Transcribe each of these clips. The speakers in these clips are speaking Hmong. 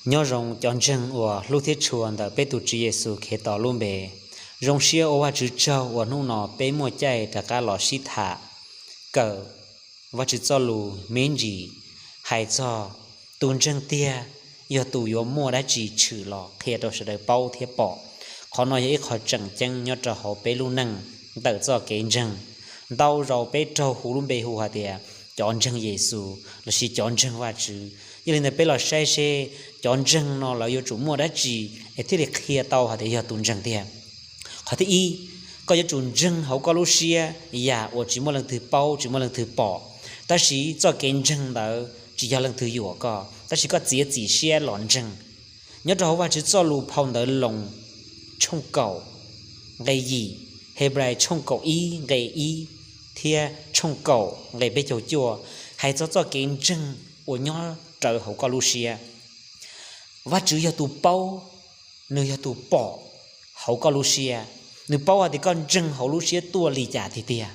Nyob zoo cov ntseeg uas hlub thiab tshua ntawm peb tus Tswv Yexus Khetos lub npe. Zoo siab ua Vajtswv tsaug uas hnub no peb muaj caij rov qab los sib tham kawm Vajtswv txoj lus me ntsis hais txog tus ntseeg tiag yog tus yuav muaj dab tsi tshwm los qhia rau sawv daws paub thiab pom. Qhov no yog ib qho tseem ceeb nyob rau hauv peb lub neej ntawm txoj kev ntseeg. Ntau zaus peb raug hu lub npe hu hais tias cov ntseeg Yexus lossis cov ntseeg Vajtswv. Yog li ntawd peb los saib seb cov ntseeg no lawv yuav tsum muaj dab tsi es thiaj li qhia tau hais tias yog tus ntseeg tiag. Qhov thib ib, koj yuav tsum ntseeg hauv koj lub siab yam uas tsis muaj leej twg paub tsis muaj leej twg pom. Tab sis txoj kev ntseeg ntawd tsis yog leej twg yuam koj, tab sis koj txiav txim siab los ntseeg. Nyob rau hauv Vajtswv txoj lus phau ntawv Loos tshooj kaum nqe yim, Hebrais tshooj kaum ib nqe ib thiab tshooj kaum nqe peb caug cuaj hais txog txoj kev ntseeg uas nyob rawv hauv koj lub siab. Vajtswv yog tus paub, nws yog tus pom hauv koj lub siab. Nws paub hais tias koj ntseeg hauv lub siab tuaj li cas tiag tiag.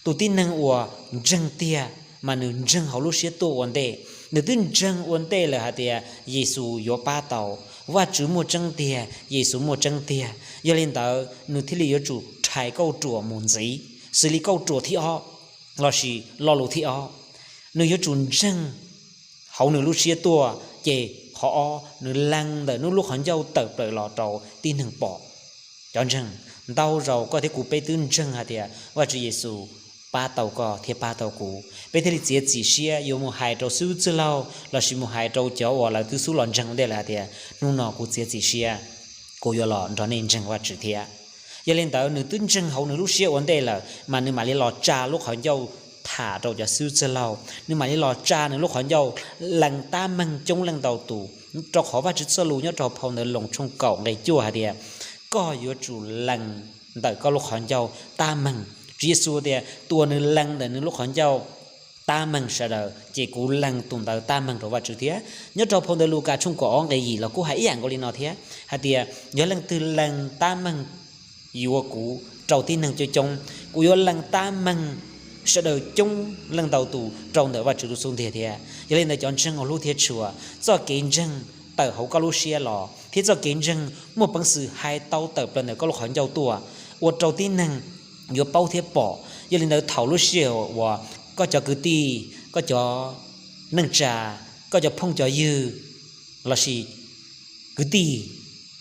Tus tib neeg uas ntseeg tiag mas nws ntseeg hauv lub siab tuaj ua ntej. Nws twb ntseeg ua ntej lawm hais tias Yexus yuav pab tau, Vajtswv muaj tseeb tiag, Yexus muaj tseeb tiag. Yog li ntawd nws thiaj li yuav tsum rhais kauj ruam mus ntxiv, xws li kauj ruam thib ob lossis lo lus thib ob. Nws yuav tsum ntseeg hauv nws lub siab tuaj, ces qhov ob nws lees ntawm nws lub qhov ncauj tawm plaws los rau tib neeg pom. Cov ntseeg, ntau zaus koj thiab kuv peb twb ntseeg hais tias Vajtswv Yexus pab tau koj thiab pab tau kuv, peb thiaj li txiav txim siab yuav mus hais rau xib hwb txwj laug lossis mus hais rau cov uas lawv twb xub los ntseeg ua ntej lawm hais tias hnub no kuv txiav txim siab, kuv yuav los nrog nej ntseeg Vajtswv thiab. Yog li ntawd nws twb ntseeg hauv nws lub siab ua ntej lawm mas nws mam li los tsa lub qhov ncauj tham rau cov xib hwb txwj laug, nws mam li los tsa nws lub qhov ncauj lees tab meeg coob leej ntau tus, rau qhov Vajtswv txoj lus nyob rau phau ntawv Loos tshooj kaum nqe cuaj hais tias koj yuav tsum lees ntawm koj lub qhov ncauj tab meeg. Tswv Yexus tias tus uas nws lees ntawm nws lub qhov ncauj tab meeg sawv daws ces kuv lees tus ntawd tab meeg rau Vajtswv thiab. Nyob rau phau ntawv Lukas tshooj kaum ob nqe yim los kuj hais ib yam nkaus li no thiab hais tias yog leej twg lees tab meeg yuav kuv rau tib neeg coob coob, kuv yuav lees tab meeg sawv daws coob leej ntau tus rau ntawm Vajtswv lub xub ntiag thiab. Yog li ntawd cov ntseeg uas hlub thiab tshua, txoj kev ntseeg tawm hauv koj lub siab los thiab txoj kev ntseeg muaj peev xwm hais tau tawm plaws ntawm koj lub qhov ncauj tuaj, ua rau tib neeg yuav paub thiab pom. Yog li ntawd thaum lub sij hawm uas koj cov kwv tij, koj cov neej tsa, koj cov phooj cov ywg lossis kwv tij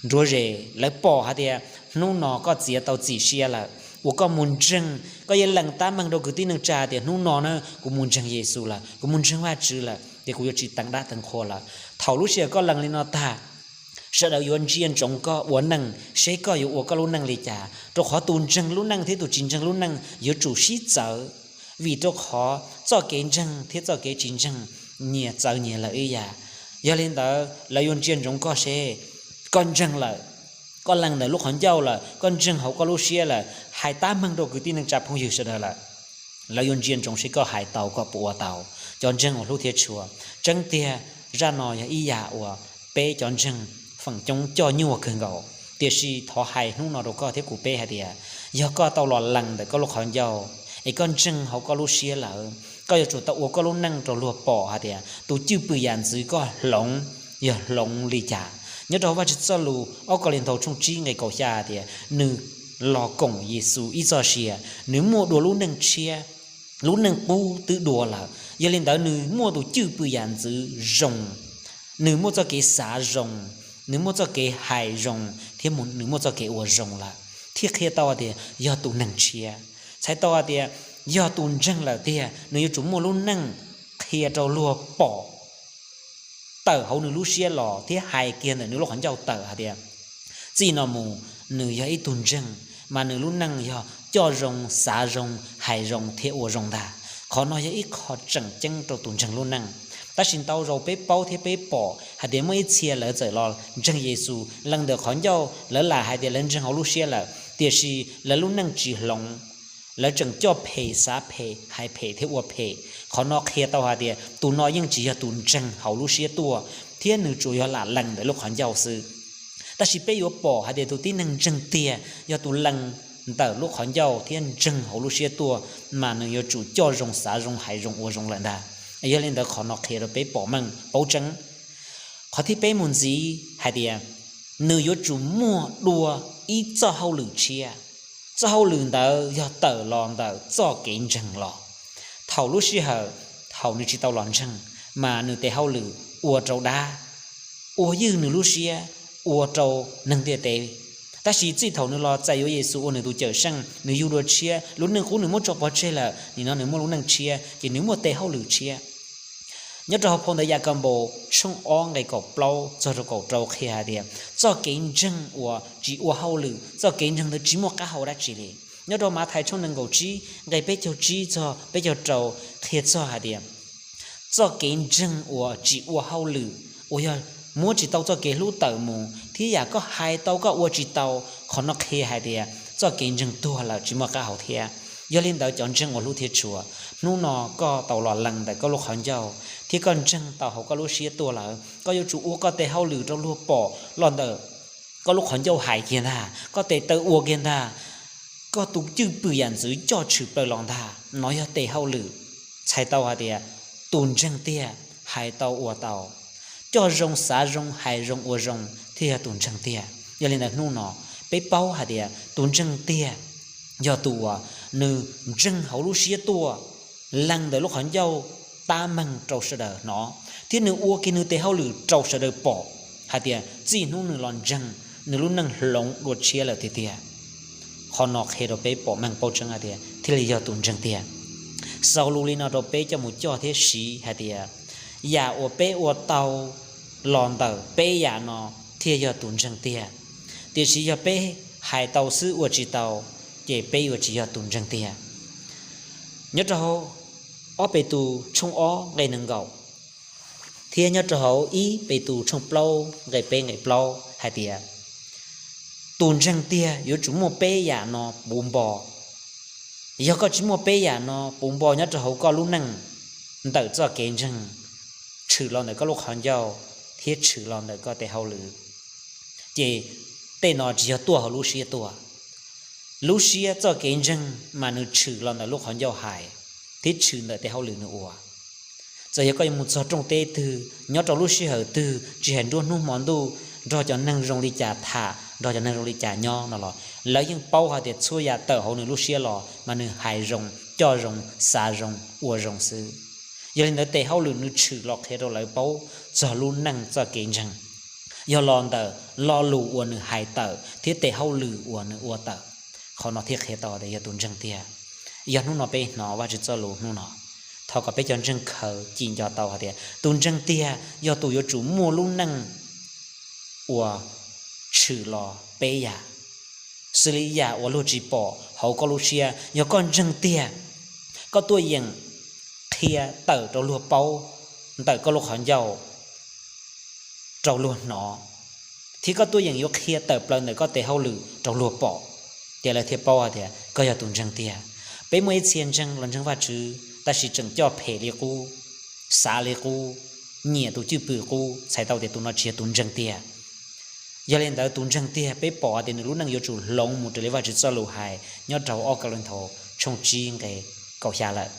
nruab ze lawv pom hais tias hnub no koj txiav tau txim siab lawm uas koj mus ntseeg, koj yeej lees tab meeg rau kwv tij neej tsa tias hnub no na kuv mus ntseeg Yexus lawm, kuv mus ntseeg Vajtswv lawm ces kuv yuav tsis teev dab teev qhua lawm. Thaum lub sij hawm koj lees li no tag, sawv daws yuav ntsia ntsoov koj ua neej seb koj yuav ua koj lub neej li cas, rau qhov tus ntseeg lub neej thiab tus tsis ntseeg lub neej yuav tsum sib txawv, vim rau qhov txoj kev ntseeg thiab txoj kev tsis ntseeg nyias txawv nyias lawm ib yam. Yog li ntawd lawv yuav ntsia ntsoov koj seb koj ntseeg lawm, koj lees ntawm lub qhov ncauj lawm, koj ntseeg hauv koj lub siab lawm, hais tab meeg rau kwv tij neej tsa phooj ywg sawv daws lawm, lawv yuav ntsia ntsoov seb koj hais tau koj puas ua tau. Cov ntseeg uas hlub thiab tshua, tseeb tiag zaj no yog ib yam uas peb cov ntseeg feem coob coj nyuaj kawg nkaus, tiam sis thov hais hnub no rau koj thiab kuv peb hais tias yog koj tau los lees ntawm koj lub qhov ncauj es koj ntseeg hauv koj lub siab lawm, koj yuav tsum tau ua koj lub neej rau luag pom hais tias tus cwj pwm yam ntxwv koj hloov yog hloov li cas. Nyob rau Vajtswv txoj lus ob Kauleethaus tshooj tsib nqe kaum xya tias nws los koom Yexus ib txoj sia, nws muaj dua lub neej tshiab, lub neej qub twb dua lawm, yog li ntawd nws muaj tus cwj pwm yam ntxwv zoo, nws muaj txoj kev xav zoo, nws muaj txoj kev hais zoo thiab nws muaj txoj kev ua zoo lawm, thiaj qhia tau hais tias yog tus neeg tshiab. Txhais tau hais tias yog tus ntseeg lawm tiag nws yuav tsum muaj lub neej qhia rau luag pom tawm hauv nws lub siab los thiab hais kiag ntawm nws lub qhov ncauj tawm hais tias txij no mus nws yog ib tug ntseeg, mas nws lub neej yog coj zoo, xav zoo, hais zoo thiab ua zoo ntag. Qhov no yog ib qho tseem ceeb rau tus ntseeg lub neej. Tab sis ntau zaus peb paub thiab peb pom hais tias muaj ib txhia lawv txawm los ntseeg Yexus lees ntawm qhov ncauj, lawv lam hais tias lawv ntseeg hauv lub siab lawm, tiam sis lawv lub neej tsis hloov, lawv tseem coj phem, xav phem, hais phem thiab ua phem. Qhov no qhia tau hais tias tus no yeej tsis yog tus ntseeg hauv lub siab tuaj, thiab nws tsuas yog lam lees ntawm lub qhov ncauj xwb. Tab sis peb yuav pom hais tias tus tib neeg ntseeg tiag yog tus lees ntawm lub qhov ncauj thiab ntseeg hauv lub siab tuaj, mas nws yuav tsum coj zoo, xav zoo, hais zoo, ua zoo lawm ntag. Yog li ntawd qhov no qhia rau peb pom meej paub tseeb. Qhov thib peb mus ntxiv hais tias nws yuav tsum muaj dua ib txoj hauj lwm tshiab. Txoj hauj lwm ntawd yog tawm los ntawm txoj kev ntseeg los. Thaum lub sij hawm thaum nws tsis tau los ntseeg, mas nws tes hauj lwm ua rau dab, ua ywj nws lub siab, ua rau neeg ntiaj teb. Tab sis txij thaum nws los txais yuav Yexus ua nws tus Cawmseej, nws yug dua tshiab, lub neej qub nws muab tso pov tseg lawm, nim no nws muaj lub neej tshiab ces nws muaj tes hauj lwm tshiab. Nyob rau hauv phau ntawv Yakaunpaus tshooj ob nqe kaum plaub txog rau kaum rau qhia hais tias txoj kev ntseeg uas tsis ua hauj lwm, txoj kev ntseeg ntawd tsis muaj qab hau dab tsi li. Nyob rau Mathais tshooj nees nkaum tsib nqe peb caug tsib txog peb caug rau qhia txog hais tias txoj kev ntseeg uas tsis ua hauj lwm, uas yog muab tsis tau txoj kev hlub tawm mus, thiab yam koj hais tau koj ua tsis tau, qhov no qhia hais tias txoj kev ntseeg tuag lawm tsis muaj qab hau thiab. Yog li ntawd cov ntseeg uas hlub thiab tshua, hnub no koj tau los lees ntawm koj lub qhov ncauj thiab koj ntseeg tau hauv koj lub siab tuaj lawm, koj yuav tsum ua koj tes hauj lwm rau luag pom los ntawm koj lub qhov ncauj hais kiag ntag, koj tes taw ua kiag ntag, koj tus cwj pwm yam ntxwv coj tshwm plaws los ntag. No yog tes hauj lwm, txhais tau hais tias tus ntseeg tiag hais tau ua tau, coj zoo xav zoo hais zoo ua zoo thiaj yog tus ntseeg tiag. Yog li ntawd hnub no peb paub hais tias tus ntseeg tiag yog tus uas nws ntseeg hauv lub siab tuaj, lees ntawm lub qhov ncauj, tab meeg rau sawv daws hnov, thiab nws ua kiag nws tes hauj lwm rau sawv daws pom hais tias txij hnub nws los ntseeg, nws lub neej hloov dua tshiab lawm tiag tiag. Qhov no qhia rau peb pom meej paub tseeb hais tias thiaj li yog tus ntseeg tiag. Xaus lus li no rau peb coj mus coj thiab siv hais tias yam uas peb ua tau los ntawm peb yam no thiaj yog tus ntseeg tiag. Tiam sis yog peb hais tau xwb ua tsis tau, ces peb yuav tsis yog tus ntseeg tiag. Nyob rau hauv ob Petus tshooj ob nqe nees nkaum, thiab nyob rau hauv ib Petus tshooj plaub nqe peb nqe plaub hais tias tus ntseeg tiag yuav tsum muaj peb yam no puv npo. Yog koj tsis muaj peb yam no puv npo nyob rau hauv koj lub neej, ntawm txoj kev ntseeg tshwm los ntawm koj lub qhov ncauj thiab tshwm los ntawm koj tes hauj lwm, ces tej no tsis yog tuaj hauv lub siab tuaj. Lub siab txoj kev ntseeg mas nws tshwm los ntawm lub qhov ncauj hais thiab tshwm ntawm tes hauj lwm nws ua. Txawm yog koj yuav mus txog rooj teb twg, nyob rau lub sij hawm twg, tsis hais nruab hnub hmo ntuj, nrog cov neeg zoo li cas tham, nrog cov neeg zoo li cas nyob no los lawv yeej paub hais tias txhua yam tawm hauv nws lub siab los mas nws hais zoo, coj zoo, xav zoo, ua zoo xwb. Yog li ntawd tes hauj lwm nws tshwm los qhia rau lawv paub txog lub neej txoj kev ntseeg, yog los ntawm lo lus uas nws hais tawm thiab tes hauj lwm uas nws ua tawm. Qhov no thiaj qhia tau tias yog tus ntseeg tiag. Yog hnub no peb hnov Vajtswv txoj lus hnub no, thov kom peb cov ntseeg khaws cim nco tau hais tias tus ntseeg tiag yog tus yuav tsum muaj lub neej uas tshwm los peb yam, xws li yam uas luag tsis pom hauv koj lub siab. Yog koj ntseeg tiag, koj tuaj yeem qhia tawm rau luag paub ntawm koj lub qhov ncauj rau luag hnov, thiab koj tuaj yeem yuav qhia tawm plaws ntawm koj tes hauj lwm rau luag pom, ces lawv thiaj paub hais tias koj yog tus ntseeg tiag. Peb muaj ib txhia ntseeg los ntseeg Vajtswv tab sis tseem coj phem li qub, xav li qub, nyiam tus cwj pwm qub, txhais tau tias tus no tsis yog tus ntseeg tiag. Yog li ntawd tus ntseeg tiag peb pom hais tias nws lub neej yuav tsum hloov mus raws li Vajtswv txoj lus hais nyob rau ob Kauleethaus tshooj tsib nqe kaum xya lawm,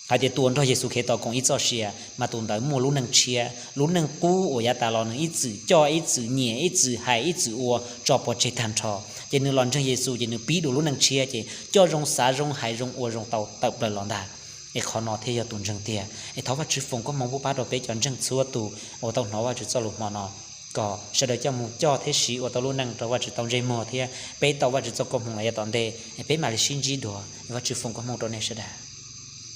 hais tias tus uas nrog Yexus Khetos koom ib txoj sia mas tus ntawd muaj lub neej tshiab, lub neej qub uas yav tas los nws ib txwm coj, ib txwm nyiam, ib txwm hais, ib txwm ua tso pov tseg tag nrho, ces nws los ntseeg Yexus ces nws pib dua lub neej tshiab ces coj zoo, xav zoo, hais zoo, ua zoo tau tawm plaws los ntag. Es qhov no thiaj yog tus ntseeg tiag. Es thov Vajtswv foom koob hmoov pub pab rau peb cov ntseeg txhua tus uas tau hnov Vajtswv txoj lus hmo no, kom sawv daws coj mus coj thiab siv ua tau lub neej rau Vajtswv tau ntsej muag thiab peb tau Vajtswv txoj koob hmoov los yav tom ntej. Es peb mam li sib ntsib dua, Vajtswv foom koob hmoov rau nej sawv daws.